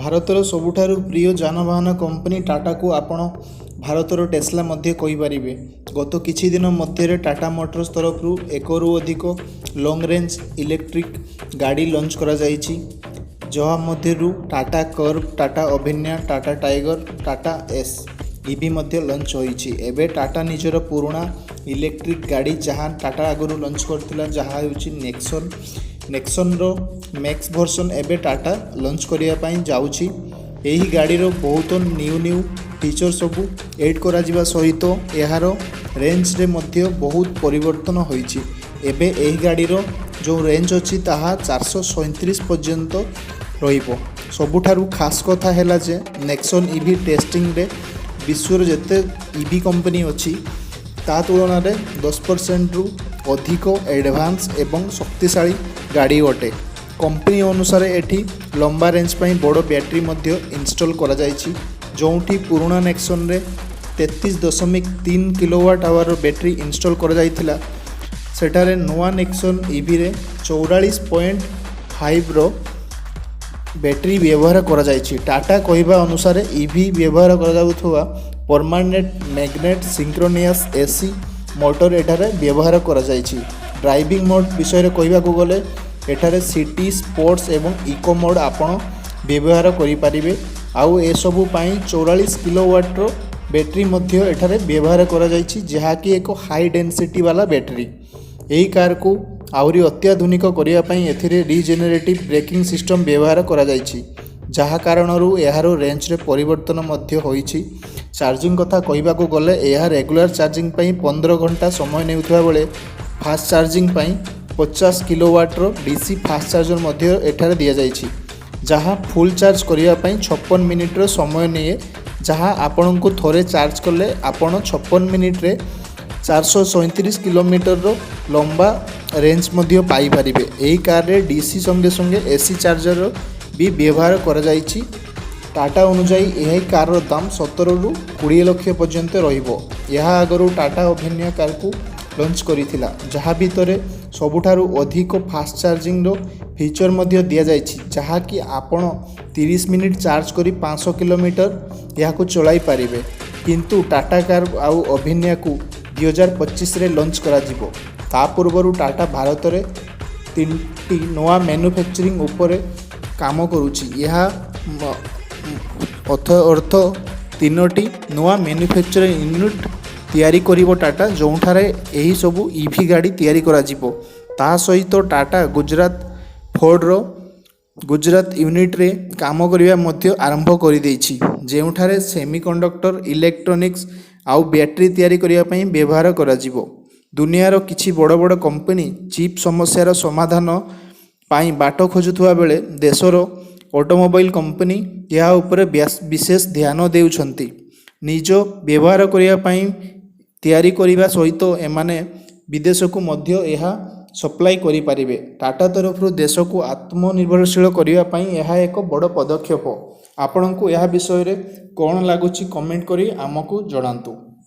ଭାରତର ସବୁଠାରୁ ପ୍ରିୟ ଯାନବାହନ କମ୍ପାନୀ ଟାଟାକୁ ଆପଣ ଭାରତର ଟେସ୍ଲା ମଧ୍ୟ କହିପାରିବେ। ଗତ କିଛି ଦିନ ମଧ୍ୟରେ ଟାଟା ମୋଟର୍ସ ତରଫରୁ ଏକରୁ ଅଧିକ ଲଙ୍ଗ୍ ରେଞ୍ଜ ଇଲେକ୍ଟ୍ରିକ୍ ଗାଡ଼ି ଲଞ୍ଚ କରାଯାଇଛି, ଯାହା ମଧ୍ୟରୁ Tata Curvv, Tata Avinya, Tata Tigor, Tata Ace EV ମଧ୍ୟ ଲଞ୍ଚ ହୋଇଛି। ଏବେ ଟାଟା ନିଜର ପୁରୁଣା ଇଲେକ୍ଟ୍ରିକ୍ ଗାଡ଼ି, ଯାହା ଟାଟା ଆଗରୁ ଲଞ୍ଚ କରିଥିଲା, ଯାହା ହେଉଛି ନେକ୍ସନ୍, ନେକ୍ସନ୍ର ମ୍ୟାକ୍ସ ଭର୍ସନ୍ ଏବେ ଟାଟା ଲଞ୍ଚ କରିବା ପାଇଁ ଯାଉଛି। ଏହି ଗାଡ଼ିର ବହୁତ ନ୍ୟୁ ନ୍ୟୁ ଫିଚର୍ ସବୁ ଏଡ଼୍ କରାଯିବା ସହିତ ଏହାର ରେଞ୍ଜରେ ମଧ୍ୟ ବହୁତ ପରିବର୍ତ୍ତନ ହୋଇଛି। ଏବେ ଏହି ଗାଡ଼ିର ଯେଉଁ ରେଞ୍ଜ ଅଛି, ତାହା 437 ପର୍ଯ୍ୟନ୍ତ ରହିବ। ସବୁଠାରୁ ଖାସ୍ କଥା ହେଲା ଯେ ନେକ୍ସନ୍ ଇଭି ଟେଷ୍ଟିଂରେ ବିଶ୍ୱର ଯେତେ ଇଭି କମ୍ପାନୀ ଅଛି, ତା ତୁଳନାରେ 10%ରୁ ଅଧିକ ଆଡ଼ଭାନ୍ସ ଏବଂ ଶକ୍ତିଶାଳୀ ଗାଡ଼ି ଅଟେ। କମ୍ପାନୀ ଅନୁସାରେ ଏଠି ଲମ୍ବା ରେଞ୍ଜ ପାଇଁ ବଡ଼ ବ୍ୟାଟେରୀ ମଧ୍ୟ ଇନଷ୍ଟଲ୍ କରାଯାଇଛି। ଯେଉଁଠି ପୁରୁଣା ନେକ୍ସନରେ 33.3 କିଲୋୱାଟ୍ ଆୱାରର ବ୍ୟାଟେରୀ ଇନଷ୍ଟଲ୍ କରାଯାଇଥିଲା, ସେଠାରେ ନୂଆ ନେକ୍ସନ୍ ଇଭିରେ 44.5ର ବ୍ୟାଟେରୀ ବ୍ୟବହାର କରାଯାଇଛି। ଟାଟା କହିବା ଅନୁସାରେ ଇଭି ବ୍ୟବହାର କରାଯାଉଥିବା ପରମାନେଣ୍ଟ ମ୍ୟାଗ୍ନେଟ୍ ସିଙ୍କ୍ରୋନିୟସ୍ ଏସି ମୋଟର ଏଠାରେ ବ୍ୟବହାର କରାଯାଇଛି। ଡ୍ରାଇଭିଂ ମୋଡ଼୍ ବିଷୟରେ କହିବାକୁ ଗଲେ ଏଠାରେ ସିଟି, ସ୍ପୋର୍ଟସ୍ ଏବଂ ଇକୋ ମୋଡ଼୍ ଆପଣ ବ୍ୟବହାର କରିପାରିବେ। ଆଉ ଏସବୁ ପାଇଁ 44 କିଲୋୱାଟ୍ର ବ୍ୟାଟେରୀ ମଧ୍ୟ ଏଠାରେ ବ୍ୟବହାର କରାଯାଇଛି, ଯାହାକି ଏକ ହାଇ ଡେନ୍ସିଟି ବାଲା ବ୍ୟାଟେରୀ। ଏହି କାରକୁ ଆହୁରି ଅତ୍ୟାଧୁନିକ କରିବା ପାଇଁ ଏଥିରେ ରିଜେନେରେଟିଭ୍ ବ୍ରେକିଂ ସିଷ୍ଟମ୍ ବ୍ୟବହାର କରାଯାଇଛି, ଯାହା କାରଣରୁ ଏହାର ରେଞ୍ଜରେ ପରିବର୍ତ୍ତନ ମଧ୍ୟ ହୋଇଛି। ଚାର୍ଜିଂ କଥା କହିବାକୁ ଗଲେ ଏହା ରେଗୁଲାର ଚାର୍ଜିଂ ପାଇଁ 15 ଘଣ୍ଟା ସମୟ ନେଉଥିବା ବେଳେ ଫାଷ୍ଟ ଚାର୍ଜିଂ ପାଇଁ 50 କିଲୋୱାଟ୍ର ଡିସି ଫାଷ୍ଟ ଚାର୍ଜର ମଧ୍ୟ ଏଠାରେ ଦିଆଯାଇଛି, ଯାହା ଫୁଲ୍ ଚାର୍ଜ କରିବା ପାଇଁ 56 ମିନିଟ୍ର ସମୟ ନିଏ, ଯାହା ଆପଣଙ୍କୁ ଥରେ ଚାର୍ଜ କଲେ ଆପଣ 56 ମିନିଟ୍ରେ 437 କିଲୋମିଟରର ଲମ୍ବା ରେଞ୍ଜ ମଧ୍ୟ ପାଇପାରିବେ। ଏହି କାରରେ ଡିସି ସଙ୍ଗେ ସଙ୍ଗେ ଏସି ଚାର୍ଜର ବି ବ୍ୟବହାର କରାଯାଇଛି। ଟାଟା ଅନୁଯାୟୀ ଏହି କାରର ଦାମ 17ରୁ 20 ଲକ୍ଷ ପର୍ଯ୍ୟନ୍ତ ରହିବ। ଏହା ଆଗରୁ ଟାଟା ଅଭିନ୍ୟା କାରକୁ ଲଞ୍ଚ କରିଥିଲା, ଯାହା ଭିତରେ ସବୁଠାରୁ ଅଧିକ ଫାଷ୍ଟ ଚାର୍ଜିଂର ଫିଚର୍ ମଧ୍ୟ ଦିଆଯାଇଛି, ଯାହାକି ଆପଣ 30 ମିନିଟ୍ ଚାର୍ଜ କରି 500 କିଲୋମିଟର ଏହାକୁ ଚଳାଇ ପାରିବେ। କିନ୍ତୁ ଟାଟା କାର୍ ଆଉ ଅଭିନ୍ୟାକୁ 2025ରେ ଲଞ୍ଚ କରାଯିବ। ତା ପୂର୍ବରୁ ଟାଟା ଭାରତରେ ତିନିଟି ନୂଆ ମ୍ୟାନୁଫ୍ୟାକ୍ଚରିଂ ଉପରେ କାମ କରୁଛି। ଏହା ଅର୍ଥ ତିନୋଟି ନୂଆ ମ୍ୟାନୁଫ୍ୟାକ୍ଚରିଂ ୟୁନିଟ୍ ତିଆରି କରିବ ଟାଟା, ଯେଉଁଠାରେ ଏହିସବୁ ଇଭି ଗାଡ଼ି ତିଆରି କରାଯିବ। ତା ସହିତ ଟାଟା ଗୁଜରାତ ଫୋର୍ଡ଼ର ଗୁଜରାତ ୟୁନିଟ୍ରେ କାମ କରିବା ମଧ୍ୟ ଆରମ୍ଭ କରିଦେଇଛି, ଯେଉଁଠାରେ ସେମିକଣ୍ଡକ୍ଟର, ଇଲେକ୍ଟ୍ରୋନିକ୍ସ ଆଉ ବ୍ୟାଟେରୀ ତିଆରି କରିବା ପାଇଁ ବ୍ୟବହାର କରାଯିବ। ଦୁନିଆର କିଛି ବଡ଼ ବଡ଼ କମ୍ପାନୀ ଚିପ୍ ସମସ୍ୟାର ସମାଧାନ ପାଇଁ ବାଟ ଖୋଜୁଥିବା ବେଳେ ଦେଶର ଅଟୋମୋବାଇଲ କମ୍ପାନୀ ଏହା ଉପରେ ବିଶେଷ ଧ୍ୟାନ ଦେଉଛନ୍ତି। ନିଜ ବ୍ୟବହାର କରିବା ପାଇଁ ତିଆରି କରିବା ସହିତ ଏମାନେ ବିଦେଶକୁ ମଧ୍ୟ ଏହା ସପ୍ଲାଇ କରିପାରିବେ। ଟାଟା ତରଫରୁ ଦେଶକୁ ଆତ୍ମନିର୍ଭରଶୀଳ କରିବା ପାଇଁ ଏହା ଏକ ବଡ଼ ପଦକ୍ଷେପ। ଆପଣଙ୍କୁ ଏହା ବିଷୟରେ କ'ଣ ଲାଗୁଛି, କମେଣ୍ଟ କରି ଆମକୁ ଜଣାନ୍ତୁ।